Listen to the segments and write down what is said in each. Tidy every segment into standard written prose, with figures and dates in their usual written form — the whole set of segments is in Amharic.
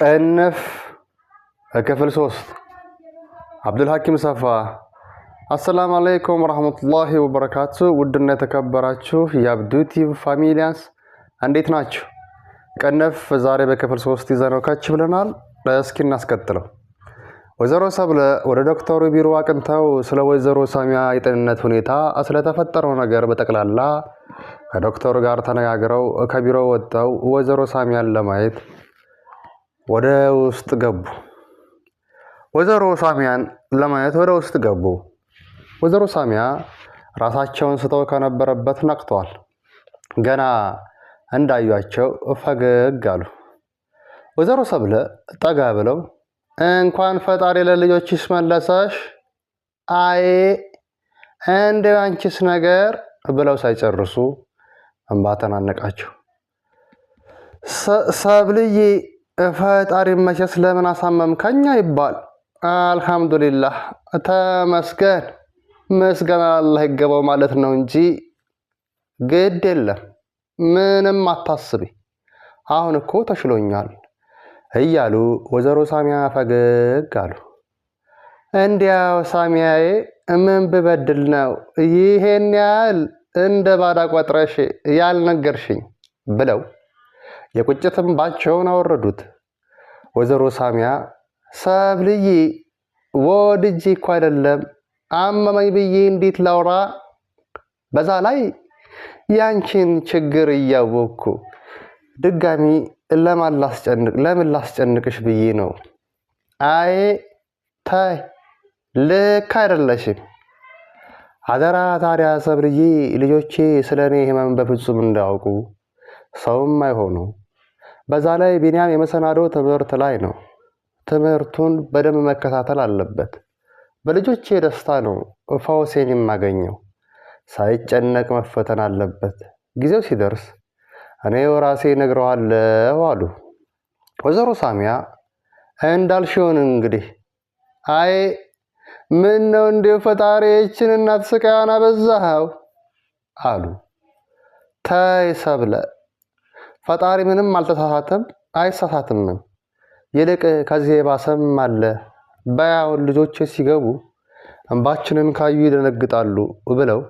ቅንፍ ክፍል 3፣ አብዱልሐኪም ሰፋ። አሰላሙ አለይኩም ወረህመቱላሂ ወበረካቱ። ውድና የተከበራችሁ የአብዱ ቲቪ familians እንዴት ናችሁ? ቅንፍ ዛሬ በክፍል 3 ይዘነው ከች ብለናል። እስኪ እናስቀጥለው። ወይዘሮ ሰብለ ወደ ዶክተሩ ቢሮ አቅንተው ስለ ወይዘሮ ሳሚያ የጤንነት ሁኔታ፣ ስለተፈጠረው ነገር በጠቅላላ ከዶክተሩ ጋር ተነጋግረው ከቢሮ ወጥተው ወይዘሮ ሳሚያን ለማየት ወደ ውስጥ ገቡ። ወይዘሮ ሳሚያን ለማየት ወደ ውስጥ ገቡ። ወይዘሮ ሳሚያ ራሳቸውን ስተው ከነበረበት ነቅተዋል። ገና እንዳዩአቸው ፈገግ አሉ። ወይዘሮ ሰብለ ጠጋ ብለው እንኳን ፈጣሪ ለልጆችሽ መለሰሽ፣ አይ እንደው አንቺስ ነገር ብለው ሳይጨርሱ እንባ ተናነቃቸው። ሰብልዬ፣ ፈጣሪ መቼስ ለምን አሳመምከኝ ይባል። አልሐምዱሊላህ ተመስገን፣ ምስጋና አላህ ይገባው ማለት ነው እንጂ ግድ የለም፣ ምንም አታስቢ፣ አሁን እኮ ተሽሎኛል እያሉ ወይዘሮ ሳሚያ ፈገግ አሉ። እንዲያው ሳሚያዬ፣ ምን ብበድል ነው ይሄን ያህል እንደ ባዳ ቆጥረሽ ያልነገርሽኝ? ብለው የቁጭት እንባቸውን አወረዱት። ወይዘሮ ሳሚያ ሰብልዬ፣ ወድጄ እኮ አይደለም፣ አመመኝ ብዬ እንዴት ላውራ? በዛ ላይ ያንቺን ችግር እያወቅኩ ድጋሚ ለማን ላስጨንቅ፣ ለምን ላስጨንቅሽ ብዬ ነው። አይ ታይ፣ ልክ አይደለሽም። አደራ ታዲያ ሰብልዬ፣ ልጆቼ ስለ እኔ ህመም በፍጹም እንዳያውቁ፣ ሰውም አይሆኑ። በዛ ላይ ቢንያም የመሰናዶ ትምህርት ላይ ነው። ትምህርቱን በደንብ መከታተል አለበት። በልጆቼ ደስታ ነው ፈውሴን የማገኘው። ሳይጨነቅ መፈተን አለበት። ጊዜው ሲደርስ እኔው ራሴ እነግረዋለሁ አሉ። ወይዘሮ ሳሚያ እንዳልሽውን እንግዲህ፣ አይ ምን ነው እንዲሁ ፈጣሪችን እናት ስቃይዋን አበዛኸው አሉ። ተይ ሰብለ፣ ፈጣሪ ምንም አልተሳሳተም አይሳሳትምም። ይልቅ ከዚህ የባሰም አለ። በያውን ልጆች ሲገቡ እንባችንን ካዩ ይደነግጣሉ ብለው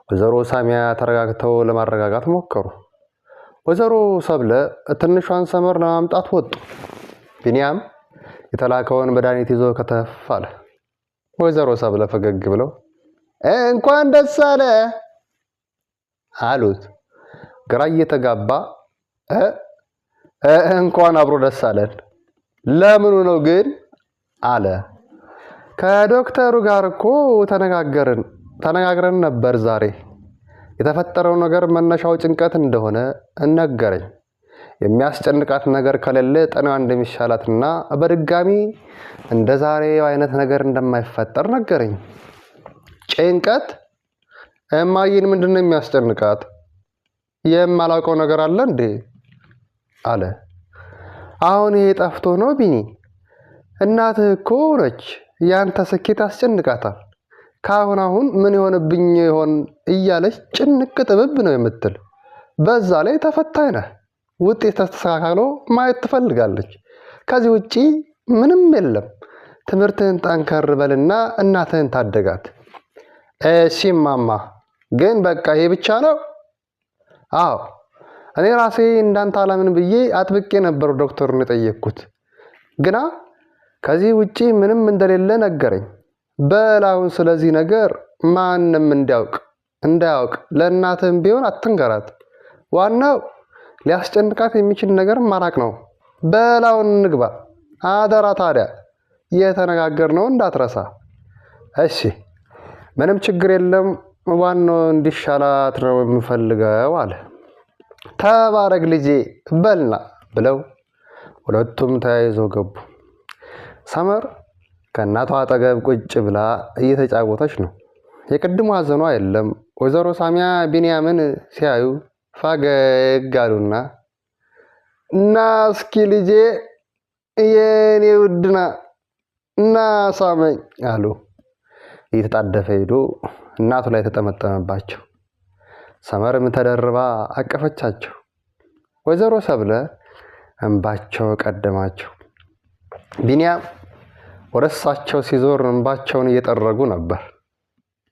ወይዘሮ ሳሚያ ተረጋግተው ለማረጋጋት ሞከሩ። ወይዘሮ ሰብለ ትንሿን ሰመር ለማምጣት ወጡ። ቢንያም የተላከውን መድኃኒት ይዞ ከተፍ አለ። ወይዘሮ ሰብለ ፈገግ ብለው እንኳን ደስ አለ አሉት። ግራ እየተጋባ እንኳን አብሮ ደስ አለን። ለምኑ ነው ግን አለ። ከዶክተሩ ጋር እኮ ተነጋግረን ነበር ዛሬ። የተፈጠረው ነገር መነሻው ጭንቀት እንደሆነ ነገረኝ። የሚያስጨንቃት ነገር ከሌለ ጤናዋ እንደሚሻላትና በድጋሚ እንደ ዛሬው አይነት ነገር እንደማይፈጠር ነገረኝ። ጭንቀት? እማዬን ምንድን ነው የሚያስጨንቃት? የማላውቀው ነገር አለ እንዴ? አለ። አሁን ይሄ ጠፍቶ ነው ቢኒ? እናትህ እኮ ነች። ያንተ ስኬት ያስጨንቃታል። ከአሁን አሁን ምን ይሆንብኝ ይሆን እያለች ጭንቅ ጥብብ ነው የምትል። በዛ ላይ ተፈታኝ ነህ። ውጤት ተስተካክሎ ማየት ትፈልጋለች። ከዚህ ውጪ ምንም የለም። ትምህርትህን ጠንከር በልና እናትህን ታደጋት። እሺ ማማ፣ ግን በቃ ይሄ ብቻ ነው? አዎ፣ እኔ ራሴ እንዳንተ አላምን ብዬ አጥብቄ ነበር ዶክተሩን የጠየቅኩት። ግና ከዚህ ውጪ ምንም እንደሌለ ነገረኝ። በል አሁን ስለዚህ ነገር ማንም እንዳያውቅ ለእናትህም ቢሆን አትንገራት። ዋናው ሊያስጨንቃት የሚችል ነገር ማራቅ ነው። በል አሁን እንግባ። አደራ ታዲያ የተነጋገርነው እንዳትረሳ። እሺ፣ ምንም ችግር የለም። ዋናው እንዲሻላት ነው የምፈልገው አለ። ተባረክ ልጄ፣ በልና ብለው ሁለቱም ተያይዘው ገቡ። ሰመር ከእናቷ አጠገብ ቁጭ ብላ እየተጫወተች ነው። የቅድሙ ሐዘኗ የለም። ወይዘሮ ሳሚያ ቢንያምን ሲያዩ ፈገግ አሉና እና እስኪ ልጄ፣ የኔ ውድና፣ እና ሳመኝ አሉ። እየተጣደፈ ሄዶ እናቱ ላይ ተጠመጠመባቸው። ሰመርም ተደርባ አቀፈቻቸው። ወይዘሮ ሰብለ እንባቸው ቀደማቸው። ቢንያም ወደ እሳቸው ሲዞር እንባቸውን እየጠረጉ ነበር።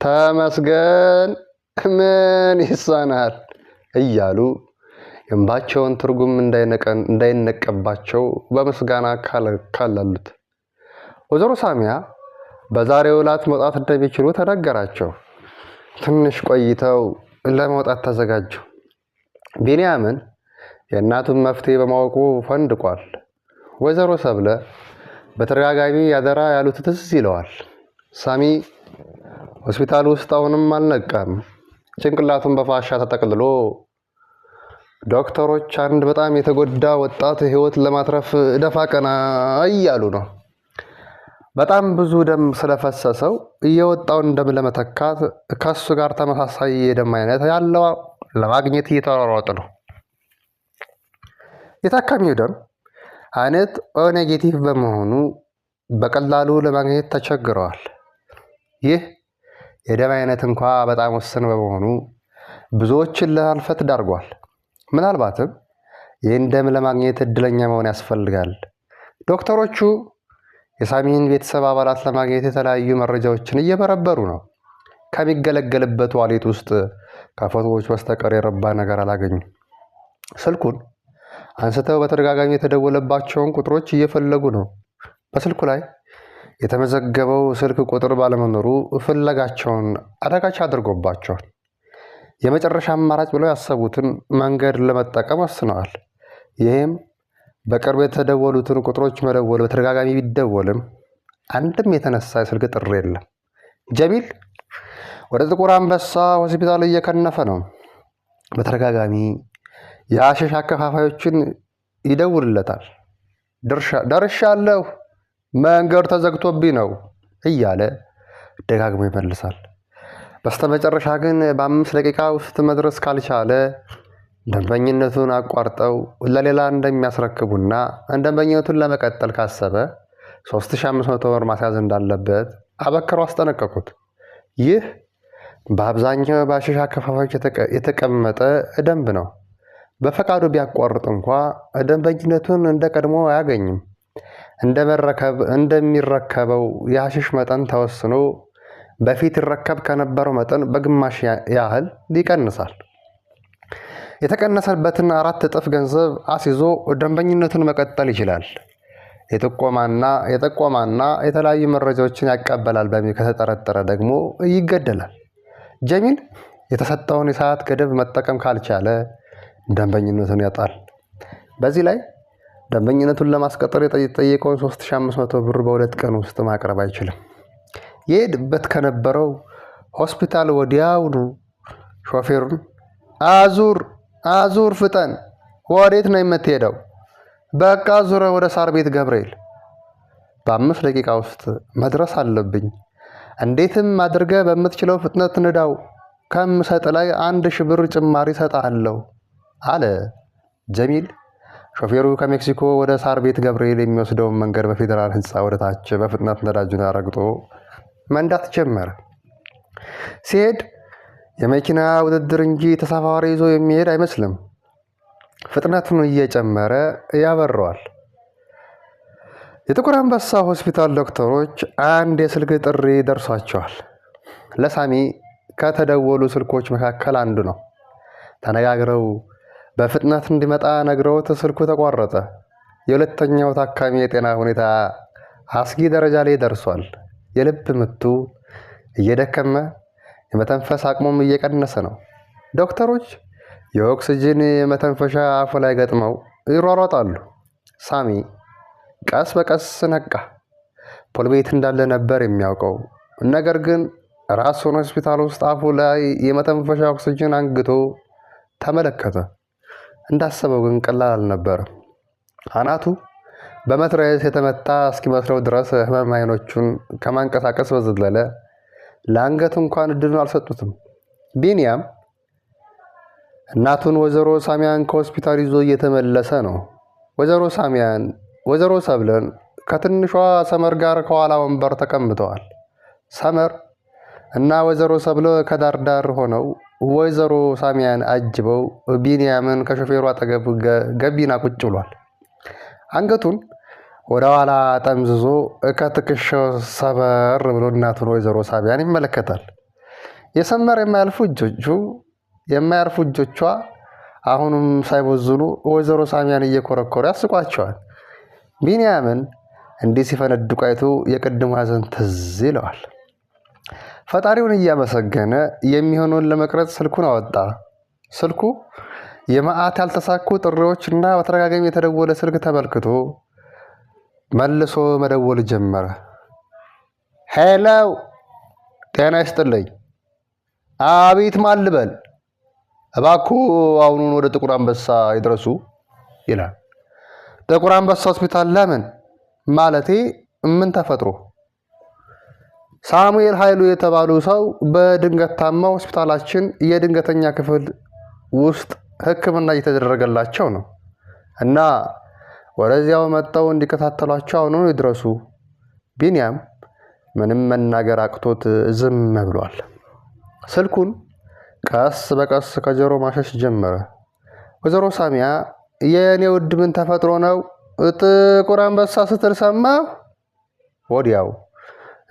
ተመስገን ምን ይሳናል እያሉ የእንባቸውን ትርጉም እንዳይነቀባቸው በምስጋና ካላሉት። ወይዘሮ ሳሚያ በዛሬው ዕለት መውጣት እንደሚችሉ ተነገራቸው። ትንሽ ቆይተው ለመውጣት ተዘጋጁ። ቢንያምን የእናቱን መፍትሄ በማወቁ ፈንድቋል። ወይዘሮ ሰብለ በተደጋጋሚ ያደራ ያሉት ትዝ ይለዋል። ሳሚ ሆስፒታል ውስጥ አሁንም አልነቃም። ጭንቅላቱን በፋሻ ተጠቅልሎ ዶክተሮች አንድ በጣም የተጎዳ ወጣት ሕይወት ለማትረፍ ደፋ ቀና እያሉ ነው። በጣም ብዙ ደም ስለፈሰሰው የወጣውን ደም ለመተካት ከሱ ጋር ተመሳሳይ የደም አይነት ያለው ለማግኘት እየተሯሯጡ ነው። የታካሚው ደም አይነት O negative በመሆኑ በቀላሉ ለማግኘት ተቸግረዋል። ይህ የደም አይነት እንኳ በጣም ውስን በመሆኑ ብዙዎችን ለህልፈት ዳርጓል። ምናልባትም ይህን ደም ለማግኘት እድለኛ መሆን ያስፈልጋል። ዶክተሮቹ የሳሚን ቤተሰብ አባላት ለማግኘት የተለያዩ መረጃዎችን እየበረበሩ ነው። ከሚገለገልበት wallet ውስጥ ከፎቶዎች በስተቀር የረባ ነገር አላገኙም። ስልኩን አንስተው በተደጋጋሚ የተደወለባቸውን ቁጥሮች እየፈለጉ ነው። በስልኩ ላይ የተመዘገበው ስልክ ቁጥር ባለመኖሩ ፍለጋቸውን አዳጋች አድርጎባቸዋል። የመጨረሻ አማራጭ ብለው ያሰቡትን መንገድ ለመጠቀም ወስነዋል። ይህም በቅርብ የተደወሉትን ቁጥሮች መደወል። በተደጋጋሚ ቢደወልም አንድም የተነሳ የስልክ ጥሪ የለም። ጀሚል ወደ ጥቁር አንበሳ ሆስፒታል እየከነፈ ነው። በተደጋጋሚ የሐሺሽ አከፋፋዮችን ይደውልለታል። ደርሻለሁ፣ መንገድ ተዘግቶብኝ ነው እያለ ደጋግሞ ይመልሳል። በስተመጨረሻ ግን በ5 ደቂቃ ውስጥ መድረስ ካልቻለ ደንበኝነቱን አቋርጠው ለሌላ እንደሚያስረክቡና ደንበኝነቱን ለመቀጠል ካሰበ 3500 ብር ማስያዝ እንዳለበት አበክረው አስጠነቀቁት። ይህ በአብዛኛው በሐሺሽ አከፋፋዮች የተቀመጠ ደንብ ነው። በፈቃዱ ቢያቋርጥ እንኳ ደንበኝነቱን እንደ ቀድሞ አያገኝም። እንደሚረከበው የሐሺሽ መጠን ተወስኖ በፊት ይረከብ ከነበረው መጠን በግማሽ ያህል ይቀንሳል። የተቀነሰበትን 4 እጥፍ ገንዘብ አስይዞ ደንበኝነቱን መቀጠል ይችላል። የጥቆማና የተለያዩ መረጃዎችን ያቀበላል በሚል ከተጠረጠረ ደግሞ ይገደላል። ጀሚል የተሰጠውን የሰዓት ገደብ መጠቀም ካልቻለ ደንበኝነቱን ያጣል። በዚህ ላይ ደንበኝነቱን ለማስቀጠል የጠየቀውን 3500 ብር በ2 ቀን ውስጥ ማቅረብ አይችልም። የሄድበት ከነበረው ሆስፒታል ወዲያውኑ ሾፌሩን አዙር፣ አዙር፣ ፍጠን! ወዴት ነው የምትሄደው? በቃ ዙረ ወደ ሳር ቤት ገብርኤል። በ5 ደቂቃ ውስጥ መድረስ አለብኝ። እንዴትም አድርገህ በምትችለው ፍጥነት ንዳው። ከምሰጥ ላይ 1000 ብር ጭማሪ እሰጥሃለሁ አለ ጀሚል። ሾፌሩ ከሜክሲኮ ወደ ሳር ቤት ገብርኤል የሚወስደውን መንገድ በፌዴራል ህንፃ ወደ ታች በፍጥነት ነዳጁን ረግጦ መንዳት ጀመረ። ሲሄድ የመኪና ውድድር እንጂ ተሳፋሪ ይዞ የሚሄድ አይመስልም። ፍጥነቱን እየጨመረ ያበረዋል። የጥቁር አንበሳ ሆስፒታል ዶክተሮች አንድ የስልክ ጥሪ ደርሷቸዋል። ለሳሚ ከተደወሉ ስልኮች መካከል አንዱ ነው። ተነጋግረው በፍጥነት እንዲመጣ ነግረውት ስልኩ ተቋረጠ። የሁለተኛው ታካሚ የጤና ሁኔታ አስጊ ደረጃ ላይ ደርሷል። የልብ ምቱ እየደከመ የመተንፈስ አቅሙም እየቀነሰ ነው። ዶክተሮች የኦክስጅን መተንፈሻ አፉ ላይ ገጥመው ይሯሯጣሉ። ሳሚ ቀስ በቀስ ነቃ። ፖል ቤት እንዳለ ነበር የሚያውቀው። ነገር ግን ራሱን ሆስፒታል ውስጥ አፉ ላይ የመተንፈሻ ኦክስጅን አንግቶ ተመለከተ። እንዳሰበው ግን ቀላል አልነበረም። አናቱ በመትረየስ የተመታ እስኪመስለው ድረስ ህመም አይኖቹን ከማንቀሳቀስ በዘለለ ለአንገቱ እንኳን እድሉን አልሰጡትም። ቢንያም እናቱን ወይዘሮ ሳሚያን ከሆስፒታል ይዞ እየተመለሰ ነው። ወይዘሮ ሳሚያን ወይዘሮ ሰብለን ከትንሿ ሰመር ጋር ከኋላ ወንበር ተቀምጠዋል። ሰመር እና ወይዘሮ ሰብለ ከዳር ዳር ሆነው ወይዘሮ ሳሚያን አጅበው ቢንያምን ከሾፌሩ አጠገብ ገቢና ቁጭ ብሏል። አንገቱን ወደ ኋላ ጠምዝዞ ከትከሻው ሰበር ብሎ እናቱን ወይዘሮ ሳቢያን ይመለከታል። የሰመር የማያርፉ እጆቿ አሁንም ሳይቦዝኑ ወይዘሮ ሳሚያን እየኮረኮሩ ያስቋቸዋል። ቢንያምን እንዲህ ሲፈነድቁ አይቶ የቅድሙ ሐዘን ትዝ ይለዋል። ፈጣሪውን እያመሰገነ የሚሆነውን ለመቅረጽ ስልኩን አወጣ። ስልኩ የመዓት ያልተሳኩ ጥሪዎች እና በተደጋጋሚ የተደወለ ስልክ ተመልክቶ መልሶ መደወል ጀመረ። Hello፣ ጤና ይስጥልኝ። አቤት፣ ማን ልበል? እባክዎ አሁኑን ወደ ጥቁር አንበሳ ይድረሱ ይላል። ጥቁር አንበሳ ሆስፒታል ለምን? ማለቴ ምን ተፈጥሮ? ሳሙኤል ኃይሉ የተባሉ ሰው በድንገት ታመው ሆስፒታላችን የድንገተኛ ክፍል ውስጥ ሕክምና እየተደረገላቸው ነው እና ወደዚያው መጥተው እንዲከታተሏቸው አሁኑኑ ይድረሱ። ቢንያም ምንም መናገር አቅቶት ዝም ብሏል። ስልኩን ቀስ በቀስ ከጆሮ ማሸሽ ጀመረ። ወይዘሮ ሳሚያ የእኔ ውድ ምን ተፈጥሮ ነው ጥቁር አንበሳ ስትል ሰማሁ። ወዲያው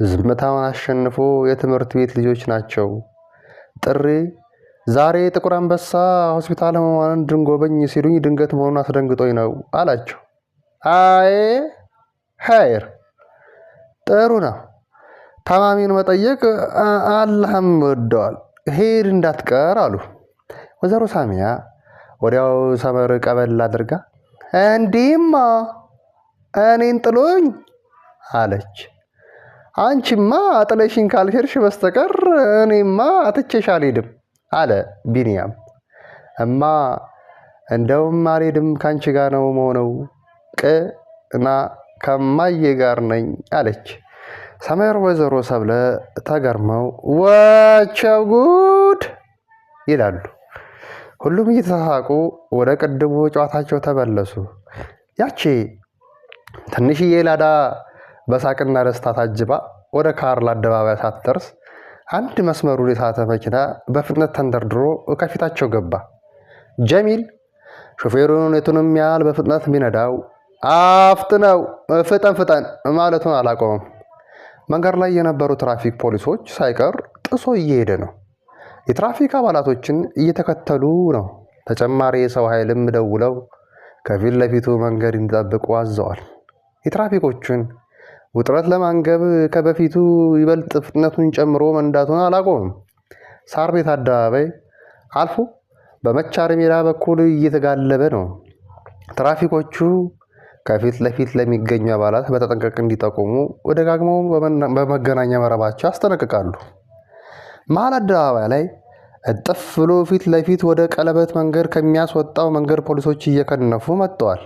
ዝምታውን አሸንፎ የትምህርት ቤት ልጆች ናቸው ጥሪ ዛሬ ጥቁር አንበሳ ሆስፒታል ህሙማንን እንድንጎበኝ ሲሉኝ ድንገት መሆኑን አስደንግጦኝ ነው አላቸው። አይ ኸይር ጥሩ ነው። ታማሚን መጠየቅ አላህም ወደዋል። ሄድ እንዳትቀር አሉ። ወይዘሮ ሳሚያ ወዲያው ሰመር ቀበል አድርጋ እንዲህማ እኔን ጥሎኝ አለች። አንቺማ ጥለሽኝ ካልሄድሽ በስተቀር እኔማ አትቼሽ አልሄድም አለ ቢንያም። እማ እንደውም አልሄድም ከአንቺ ጋር ነው መሆነው ቅና ከማዬ ጋር ነኝ አለች። ሰመር ወይዘሮ ሰብለ ተገርመው ወቸው ጉድ ይላሉ። ሁሉም እየተሳሳቁ ወደ ቅድሙ ጨዋታቸው ተመለሱ። ያቺ ትንሽዬ ላዳ በሳቅና ደስታ ታጅባ ወደ ካርል አደባባይ ሳትደርስ አንድ መስመሩን የሳተ መኪና በፍጥነት ተንደርድሮ ከፊታቸው ገባ። ጀሚል ሾፌሩን የቱንም ያህል በፍጥነት ቢነዳው አፍጥነው ፍጠን ፍጠን ማለቱን አላቆመም። መንገድ ላይ የነበሩ ትራፊክ ፖሊሶች ሳይቀር ጥሶ እየሄደ ነው። የትራፊክ አባላቶችን እየተከተሉ ነው። ተጨማሪ የሰው ኃይልም ደውለው ከፊት ለፊቱ መንገድ እንዲጠብቁ አዘዋል። የትራፊኮቹን ውጥረት ለማንገብ ከበፊቱ ይበልጥ ፍጥነቱን ጨምሮ መንዳቱን አላቆምም። ሳር ቤት አደባባይ አልፎ በመቻር ሜዳ በኩል እየተጋለበ ነው። ትራፊኮቹ ከፊት ለፊት ለሚገኙ አባላት በተጠንቀቅ እንዲጠቁሙ ደጋግመው በመገናኛ መረባቸው ያስጠነቅቃሉ። መሀል አደባባይ ላይ እጥፍ ብሎ ፊት ለፊት ወደ ቀለበት መንገድ ከሚያስወጣው መንገድ ፖሊሶች እየከነፉ መጥተዋል።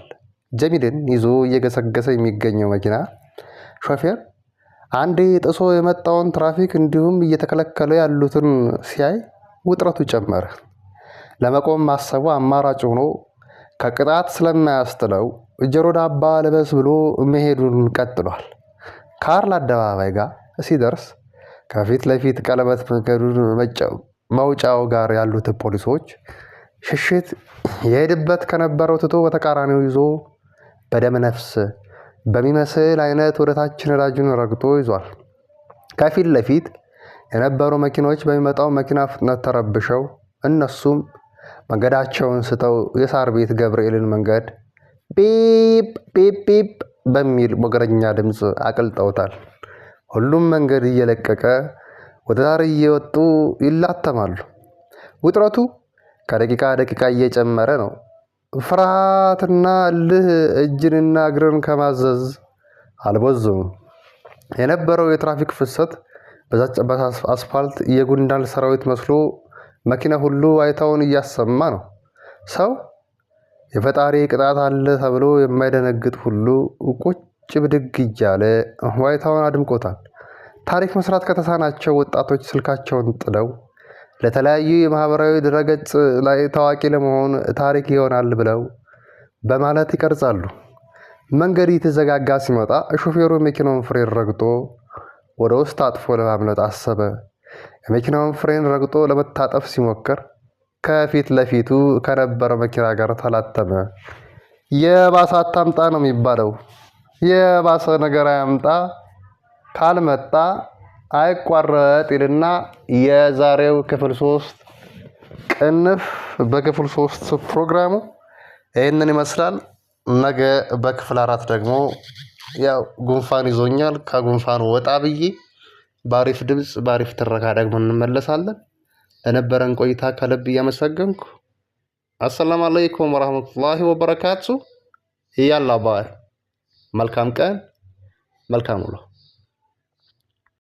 ጀሚልን ይዞ እየገሰገሰ የሚገኘው መኪና ሾፌር አንዴ ጥሶ የመጣውን ትራፊክ እንዲሁም እየተከለከለ ያሉትን ሲያይ ውጥረቱ ጨመረ። ለመቆም ማሰቡ አማራጭ ሆኖ ከቅጣት ስለማያስጥለው ጆሮ ዳባ ልበስ ብሎ መሄዱን ቀጥሏል። ካርል አደባባይ ጋር ሲደርስ ከፊት ለፊት ቀለበት መንገዱን መውጫው ጋር ያሉት ፖሊሶች ሽሽት የሄድበት ከነበረው ትቶ በተቃራኒው ይዞ በደመ ነፍስ በሚመስል አይነት ወደታች ነዳጁን ረግጦ ይዟል። ከፊት ለፊት የነበሩ መኪኖች በሚመጣው መኪና ፍጥነት ተረብሸው እነሱም መንገዳቸውን ስተው የሳር ቤት ገብርኤልን መንገድ ቢፕ ቢፕ ቢፕ በሚል ሞገረኛ ድምፅ አቅልጠውታል። ሁሉም መንገድ እየለቀቀ ወደ ዳር እየወጡ ይላተማሉ። ውጥረቱ ከደቂቃ ደቂቃ እየጨመረ ነው። ፍርሃትና እልህ እጅንና እግርን ከማዘዝ አልቦዘኑም። የነበረው የትራፊክ ፍሰት በዛጨበት አስፋልት የጉንዳን ሰራዊት መስሎ መኪና ሁሉ ዋይታውን እያሰማ ነው። ሰው የፈጣሪ ቅጣት አለ ተብሎ የማይደነግጥ ሁሉ ቁጭ ብድግ እያለ ዋይታውን አድምቆታል። ታሪክ መስራት ከተሳናቸው ወጣቶች ስልካቸውን ጥለው ለተለያዩ የማህበራዊ ድረገጽ ላይ ታዋቂ ለመሆን ታሪክ ይሆናል ብለው በማለት ይቀርጻሉ። መንገድ እየተዘጋጋ ሲመጣ ሾፌሩ የመኪናውን ፍሬን ረግጦ ወደ ውስጥ አጥፎ ለማምለጥ አሰበ። የመኪናውን ፍሬን ረግጦ ለመታጠፍ ሲሞክር ከፊት ለፊቱ ከነበረው መኪና ጋር ተላተመ። የባሰ አታምጣ ነው የሚባለው። የባሰ ነገር አያምጣ፣ ካልመጣ አይቋረጥ ይልና የዛሬው ክፍል 3 ቅንፍ በክፍል 3 ፕሮግራሙ ይህንን ይመስላል። ነገ በክፍል 4 ደግሞ ያው ጉንፋን ይዞኛል። ከጉንፋኑ ወጣ ብዬ በአሪፍ ድምፅ በአሪፍ ትረካ ደግሞ እንመለሳለን። ለነበረን ቆይታ ከልብ እያመሰገንኩ አሰላሙ አለይኩም ወራህመቱላሂ ወበረካቱ። يلا bye። መልካም ቀን፣ መልካም ውሎ።